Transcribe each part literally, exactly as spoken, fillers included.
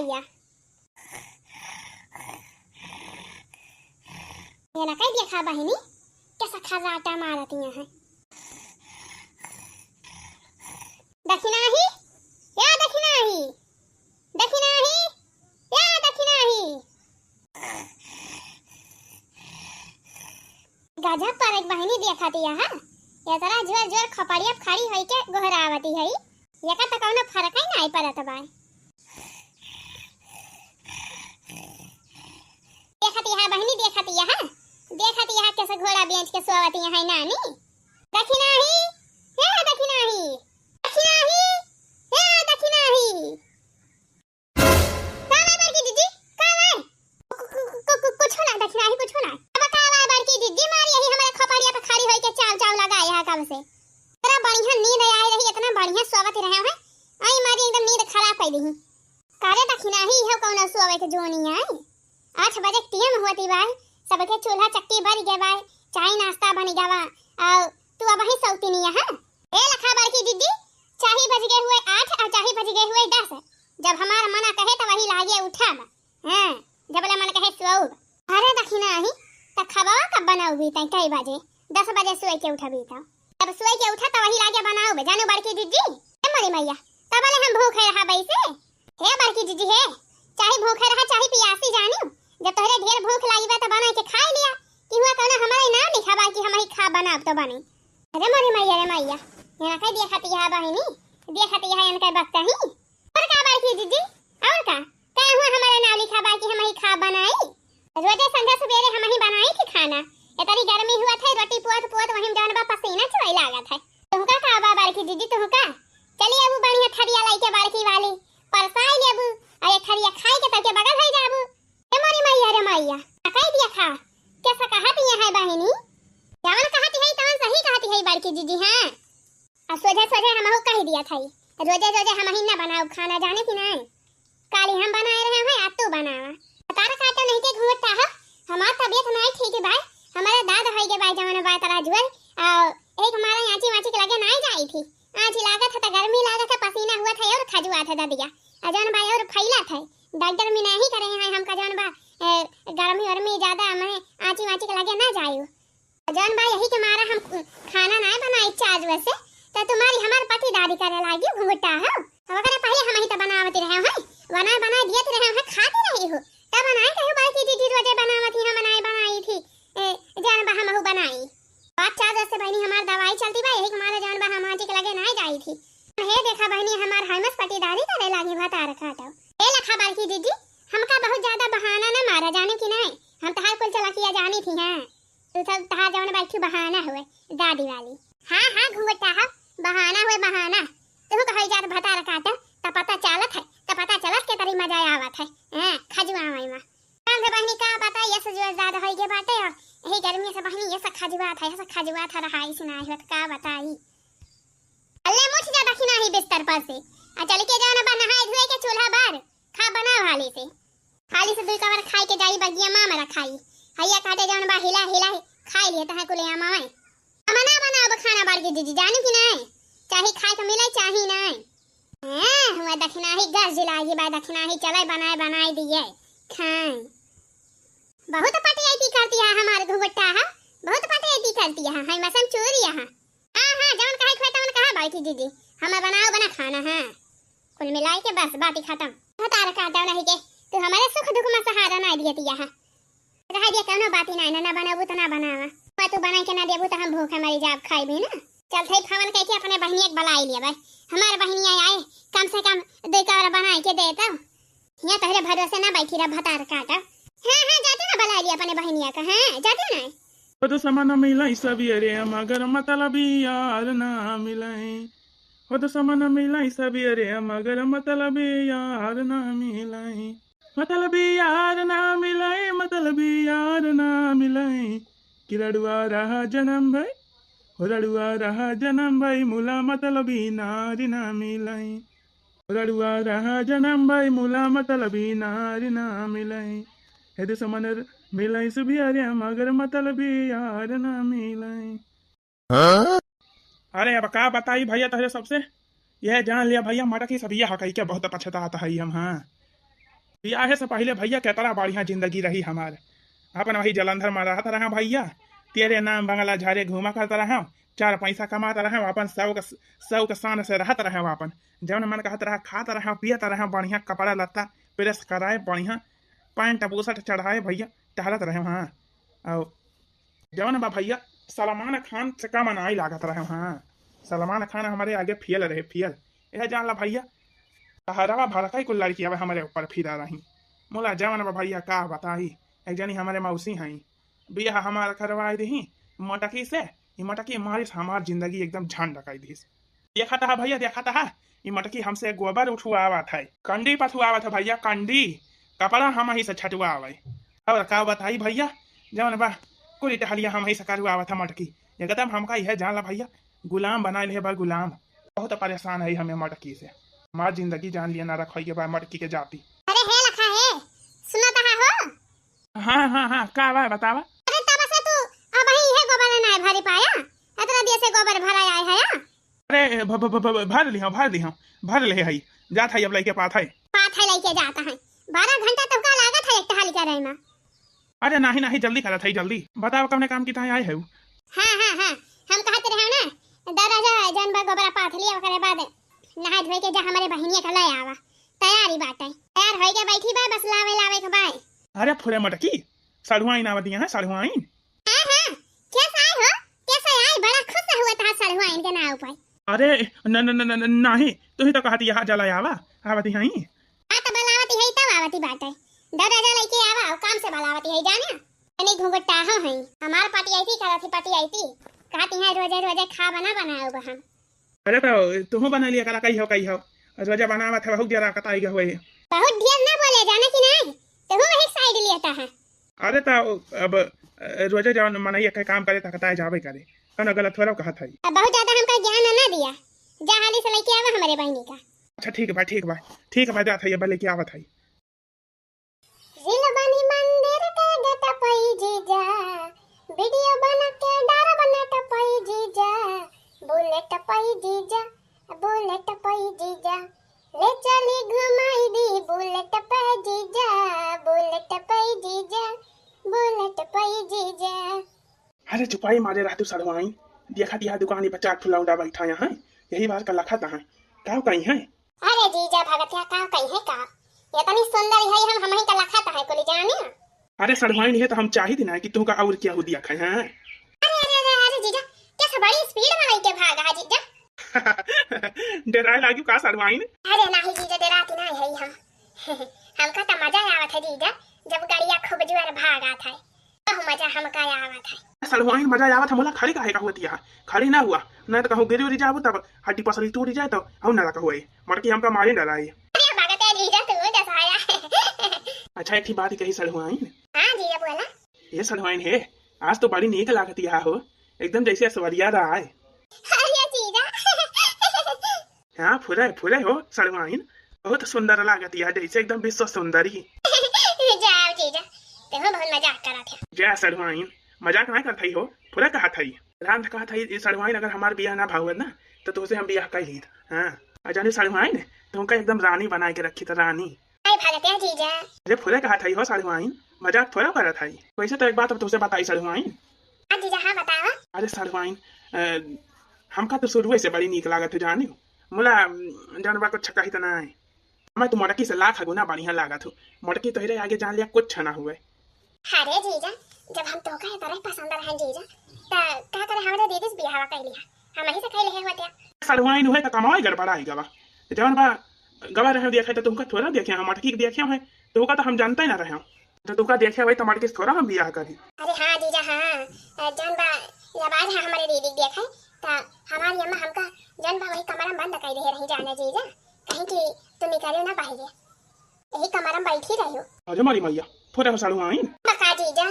या। ये ना कह दिया खा बहिनी, कैसा खर्राटा मारती हैं। दखिनाही, या दखिनाही, दखिनाही, या दखिनाही। गजब पर एक बहिनी देखती है, हाँ? ये तरह जोर जोर खपड़िया खड़ी होई के गोहरावती है। ये का तो कौनो फर्क ही नहीं पड़त बाय। देखती है बहिनी, देखती है, देखती है कैसे घोड़ा बेच के सोवती है नानी। दखिनाही, हे दखिनाही, दखिनाही, हे दखिनाही। का बा बड़की जीजी, का बा? कु-, कु-, कु-, कु-, कुछो ना दखिनाही, कुछो ना। अब का बा बड़की जीजी, मारी यही हमारे खपड़िया पे खड़ी होई के चाव चाव लगाए है कब से। इतना बढ़िया नींद आई रही, इतना बढ़िया सोवत रहे हैं, आई मारी एकदम नींद खराब कर दी। कारे दखिनाही, इहो कौनो सोवे के जोनी आय? आठ बजे के टेम होती बाय, सबके चूल्हा चक्की बरि गए बाय, चाय नाश्ता बनि गवा, और तू अबहीं सौती नहीं है। ए लखा बड़की दीदी, चाही बज गए हुए आठ और चाही बज गए हुए दस। जब हमार मना कहे तो वही लागे उठब। हाँ, जबले मन कहे सोऊब। अरे दखिनाही, त खबवा कब बनाऊबी तै कई बजे? दस बजे सोए के उठबी त। जब सोए के उठा त वही लागे बनाऊबे, जानू बड़की जीजी। ए मोरी मैया, तबले हम भूखे रहा बैसे। हे बड़की जीजी हे, चाहे भूखे रहा, चाहे पियासी जानू। जब तोहरे ढेर भूख लागी बा त बना के खाए लिया। कि हुआ कौनो हमारे नाम लिखा बा कि हम ही खा बनाब तो बनी। अरे मोरी मैया रे मैया, यहाँ कह दिया खतिया बहिनी, दिया खतिया इनके बकता ही। और का बड़की जीजी, और का? का हुआ हमारे नाम लिखा बा कि हम ही खा बनाई? रोजे संझा सुबेरे हम ही बनाई थी खाना। इतनी गर्मी हुआ था, रोटी पुअत पुअत वहीं जौन बा पसीना चुआई लागत है। तुहका का बा बड़की जीजी, तुहका? चली अबू बढ़िया थरिया लाई के बड़की वाली, परसाई लेबू, और एक थरिया खाई के तब के बगल है जाबू। ए मोरी मैया रे मैया, आ कह दिया खा, कैसा कहती है बहिनी? जवन कहती है तवन सही कहती है बड़की जीजी, हाँ। आ सोझे सोझे हमहू कह दिया था, रोजे रोजे हम ही ना बनाओ खाना, जाने कि नहीं? काली हम बनाए रहे हैं, आज तू बनावा। तारा काटो नहीं के घूंघटा हो, हमार तबीयत नहीं ठीक बाय, हमारे दाद होई गे बाय जवन बाय तरा जुअल, आ एक मारा आँची वाँची के लगे नहीं जाई थी। आँची लागत है त गर्मी लागत है, पसीना हुआ था और खजुआ था ददिया, आ जवन बाय और फैला था। डॉक्टर में नहीं करे हैं हमका जवन बा, ए, गर्मी वर्मी ज्यादा मने आँची वाँची के लगे ना जायू। जौन बा यही के मारा हम खाना नाय बनाई चार बजे से, त तुम्हारी हमार पटीदारी करे लागी घुंघटा हो। अब अगर पहले हम ही त बनावत रहे हैं, बनाए बनाए दियत रहे हैं, खाती रही हो, तब बनाए कहो बड़की दीदी रोजे बनावत ही, हम बनाए बनाई थी, ए, जौन बा हमहू बनाई। बात चार बजे से बहनी हमार दवाई चलती बा, यही के मारा जौन बा हम आजी के लगे नाय जाई थी। हे देखा बहनी हमार हमस पटीदारी करे लागी भतार काटो। ए लखा बड़की दीदी, हमका बहुत ज्यादा बहाना न मारा, जाने की नाय, हम तहार कुल चलाकिया जानी थी, हाँ। तू सब तहार जवन बैठी बहाना हुए, दादी वाली। हाँ, हाँ, घुंघटा हो, बहाना हुए, बहाना। तू कहे जात भतार काट, त पता चलत है, त पता चलत के तरी मजा आवत है। हाँ, खजुआवै मा। काल से बहनी का पता, यस जो ज्यादा होई गे बाटे, और यही गर्मी से बहनी यस खजुआत है, यस खजुआत है, रहा इस ना होत, का बताई। अल्ले मुछ जा दखिनाही बिस्तर पर से, आ चल के जाना बा नहाए धोए के चूल्हा बार, खा बना हाली से। हाली से दुई कवर खाई के जाई बगिया मा मरा खाई। हैया काटे जौन बा हिला हिला खाई लिए तहाँ कुले आमा में। हम ना बनाओ खाना बड़की दीदी, जानू कि नहीं? चाहे खाए के मिले, चाहे नहीं। हाँ, हुआ दखिनाही गरज लागी बा, दखिनाही चले बनाए बनाए दिए खाए। बहुत पटियाई करती है हमार घुंघटा है, बहुत पटियाई करती है, है मसम चोरी है। हाँ, हाँ, जौन कहे खोए तौन कहा बड़की दीदी, हम बनाओ बना खाना है। कुल मिलाई के बस बात ही खत्म। भतार काटो नहीं के, तू हमारे सुख दुख में सहारा ना दियत यहाँ। रह दिया, कौनो बात ही नहीं, ना, ना बनाबू तो ना बनावा। पर तू बनाई के ना देबू तो हम भूखे मरी जाब, खाई भी ना। चल थे फोन कह के अपने बहनिया के बुलाई लिया भाई। हमार बहनिया आए, कम से कम दो कवर बनाई के दे तो। यहाँ तोहरे भरोसे ना बैठी रह भतार काटा। हाँ, हाँ, जाते ना बुलाई लिया अपने बहनिया का, हाँ, जाते ना। ओ तो समा न मिलाई सबियरे मगर मतलबी यार ना मिलाई। ओ तो समा न मिलाई सबियरे मगर मतलबी यार ना मिलाई। मतलबी यार ना मिलाई, मतलबी यार ना मिलाई। कि रड़ुआ रहा जन्म भई, हो रड़ुआ रहा जन्म भई, मुला मतलबी नारी ना मिलाई। रड़ुआ रहा जन्म भई, मुला मतलबी नारी ना मिलाई। हे दुश्मन मिलाई सुबियरे मगर मतलबी यार ना मिलाई। हाँ? अरे अब का बताई भैया तोहरे सबसे, यह जान लिया भैया मटकी सब यह कही के बहुत पछतात है हम। हाँ, बियाहे से पहिले भइया केतना बढ़िया जिंदगी रही हमार। अपन वही जलंधर मा रहत रहा भइया, तेरे नाम बंगला झारे घूमा करत रहा, चार पैसा कमात रहा, अपन शौक, शौक शान से रहत रहा, अपन जौन मन कहत रहा खात रहा, पियत रहा, बढ़िया कपड़ा लत्ता प्रेस कराए, बढ़िया पैंट बुशर्ट चढ़ाए भइया, टहलत रहे। हाँ, और जौन बा भइया, सलमान खान से कम नाई लागत रहे। हाँ, सलमान खान हमरे आगे फेल रहे, फेल। यह जान ला भइया, हरवा भड़काई कुल लड़की अब हमरे ऊपर फिदा रही। मुला जौन बा भइया, का बताई, एक जनी हमरे मौसी हई, बियाह हमार करवाई दिही मोटकी से। ई मोटकी मारिस हमार जिंदगी एकदम झंड कर दिस। देखत हा भइया, देखत हा, ई मटकी हमसे गोबर उठवावत है, कंडी पथुआवत है भइया, कंडी, कपड़ा हम ही से छटवावे। और का बताई भइया, जौन बा कुल टहलिया हम ही से करवावत है मटकी। एकदम हमका यह जान ला भइया, गुलाम बनाए ले बा गुलाम। बहुत परेशान है हमें मटकी से, हमार जिंदगी जान लिया ना रखोई के बा मटकी के जाति। अरे हे लखा हे, सुनत हा हो? हाँ हाँ हाँ, का बा बतावा। अरे तब से तू अब ही है गोबर ना भरी पाया, इतना दिन से गोबर भरा आए है। अरे, भ-, भ-, भ-, भ-, भर लिहो, भर लिहो, भर ले हई। जात हई अब लइके पाथई। पाथई लइके जात हई। बारह घंटा तोहका लागत है एक टहल करे में। अरे नाही, नाही, जल्दी करत हई, जल्दी। बतावा कौने काम की ताई आए हऊ? हाँ, हाँ, हाँ। हम कहत रहे ना, दरवाजा जौन बा गोबरा पाथ लिया, ओकरे बाद नहाए धोए के जा हमरे बहिनिया के ले आवा। तैयारी बाटे। तैयार होई के बैठी बा, बस लावे, लावे के बाय। अरे फुरे मटकी, सढ़ुआइन आवत यहाँ, सढ़ुआइन। हाँ, हाँ, कैसे आए हो? कैसे आए? बड़ा खुश हुआ था सढ़ुआइन के नाव पर। अरे, न, न, न, न, न, नाही, तू ही तो कहती यहाँ जला आवा, आवती हई। आ तो बलावती है तब आवती बाटे। दरवाजा लइके आवा, और काम से बलावती है जाने। तनी घुंघटाहो है। हमार पटी आई थी, करत ही पटी आई थी। कहती है रोजे रोजे खा बना बनाओ हम। अरे तो तुहू बना लिया करा, कही हो, कही हो। रोजा बनावत है, बहुत जरा कताई गए हुए। बहुत ढेर ना बोले, जाने कि नहीं? तुहू वही साइड लेता है। अरे तो अब, अ, रोजा जौन मनई एक काम करे, तो कताई जाबे करे। कौनो गलत थोड़ा कहत है। अब बहुत ज्यादा हमका ज्ञान ना दिया। जा हाली से लइके आवा हमरे बहिनी का। अच्छा ठीक बा, ठीक बा, ठीक बा, जात है, अब लइके आवत है। रील बनी मंदिर के गटपई जीजा, वीडियो बना के डारब नटपई जीजा, बुलेट पई जीजा, बुलेट पई जीजा, ले चली घुमाई दी बुलेट पे जीजा, बुलेट पई जीजा, बुलेट पई जीजा। अरे चुपाई मारे रहतू सढ़ुआइन, देखत यहाँ दुकानी पर चार ठो लौंडा बैठा यहाँ, यही बात का लखत हैं, का कही है? अरे जीजा भगतिया का कही है का, इतनी सुंदर है हम, हमही का लखत है कुली जाने। अरे सढ़ुआइन है तो हम चाहित ना कि तुमका और क्या हो दिया खाए, हाँ? अरे, अरे, अरे, अरे जीजा, कैसे बड़ी स्पीड में लइके भागा है जीजा? डराए लागी का सढ़ुआइन? अरे नाही जीजा, डराती नाही है हम। हमका तो मजा आवत है जीजा, जब गड़िया खूब जोर भागत है। बहुत मजा हमका आवत है। सढ़ुआइन मजा आवत है, मोला खड़ी काहे का हुआ दिया? खड़ी ना हुआ, नहीं तो कहूँ गिरी उरी जाबू तब हड्डी पसली टूट जाए तो हम ना रखा हुआ। मटकी हमका मारे डराई। अरे भगत है जीजा, तू जैसा आया। अच्छा एक ही बात कही सढ़ुआइन। हाँ जीजा बोला। ये सढ़ुआइन है, आज तो बड़ी नीक लागत यहाँ हो, एकदम जैसे ऐश्वर्या राय। अरे जीजा। हाँ, फुरे, फुरे हो, सड़वाइन। बहुत सुंदर लागत या, जैसे एकदम विश्व सुंदरी। जाओ जीजा, तुम बहुत मजाक करत है। जा सड़वाइन, मजाक ना करत हई हो, फुरे कहत हई। रांध कहत हई, "ई सड़वाइन अगर हमार बियाह ना भावत ना, तो तुमसे हम बियाह कर लीत।" हाँ, आ जाने सड़वाइन, तुमका एकदम रानी बनाए के रखी त रानी। अरे भगत है जीजा। अरे फुरे कहत हई हो सड़वाइन, मजाक थोड़ा करत हई। वैसे तो एक बात अब तुमसे बताई सड़वाइन। हाँ जीजा, हाँ बतावा। अरे सड़वाइन, अ, हमका तो शुरुए से बड़ी नीक लागत हो जानी। मुला, अम, जौन बा कुछ कही त ना है। हमें तो मटकी से लाख गुना बढ़िया लागत हो। मटकी तोहरे आगे जान लिया कुछ ना हुए। अरे जीजा, जब हम तोहका ये तरह पसंद रहन जीजा, त का करे हमरे दीदी से बियाहवा कर लिया? हम ही से कह लिहे होते। सड़वाइन हुए त कमाई गड़बड़ाई गवा। जौन बा गवा रहे देखे त तुमका थोड़ा देखे, हम मटकी के देखे हैं, तोहका तो हम जानते ना रहे। तो तुमका देखे हुए त मटकी से थोड़ा हम बियाह करी। अरे हाँ जीजा, हाँ, अ, जौन बा, ये आवाज है हमारे दीदी के देखे, त हमारी अम्मा हमका जौन बा वही कमरा में बंद कर दे रही जाने जीजा, कहीं कि तू निकले ना बाहर, यही कमरा में बैठी रही हो। अरे मारी मैया, थोड़ा हो साड़ू आइन। बका जीजा,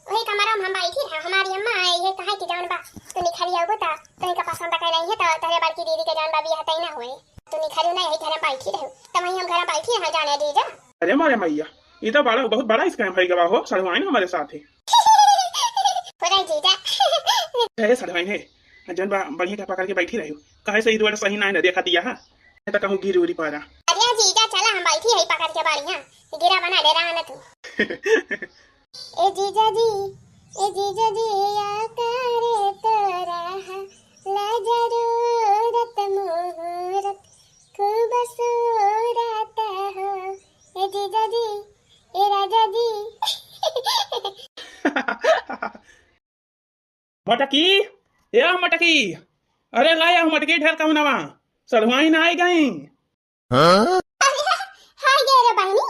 वही कमरा में हम बैठी रहे, हमारी अम्मा आई है, कहा कि जौन बा तू निकल आबो त तोही का पसंद कर रही है, तो तेरे बड़की दीदी के जौन बा बियाह तय ना हुए, तू निकल ना, यही घर में बैठी रहो, तो वही हम घर में बैठी रहे जाने जीजा। अरे मारे मैया, ये तो बड़ा, बहुत बड़ा स्कैम है गवा हो, सड़वाइन हमारे साथ है। हो रही जीजा। अरे सड़वाइन है, जौन बा बढ़िया का पकड़ के बैठी रही हो, कहे से इधर सही ना है ना देखा दिया है, नहीं तो कहूँ गिर उरी पारा। अरे जीजा चला हम बैठी है पकड़ के बढ़िया, गिरा बना दे रहा ना तू। ए जीजा जी, ए जीजा जी, या करे तोरा ला जरूरत मुहूर्त खूबसूरत हो। ए जीजा जी, ए राजा जी। मटकी, ए मटकी, अरे लाया मटकी ढेर कम नवा, सढ़ुआइन आई गई। हाँ? अरे, हाय गे रे बहिनी,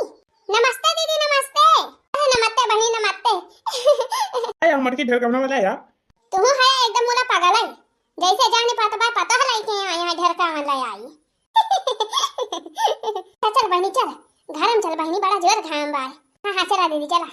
नमस्ते दीदी, नमस्ते। अरे नमस्ते बहिनी, नमस्ते। आया मटकी ढेर कम नवा लाया। तू है एकदम मोला पागल है, जैसे जाने पात बा पता है लइके आया है ढेर कम ले आई। तो चल बहिनी चल, घर में चल बहिनी, बड़ा जोर घाम बा। हाँ हाँ चला दीदी चला।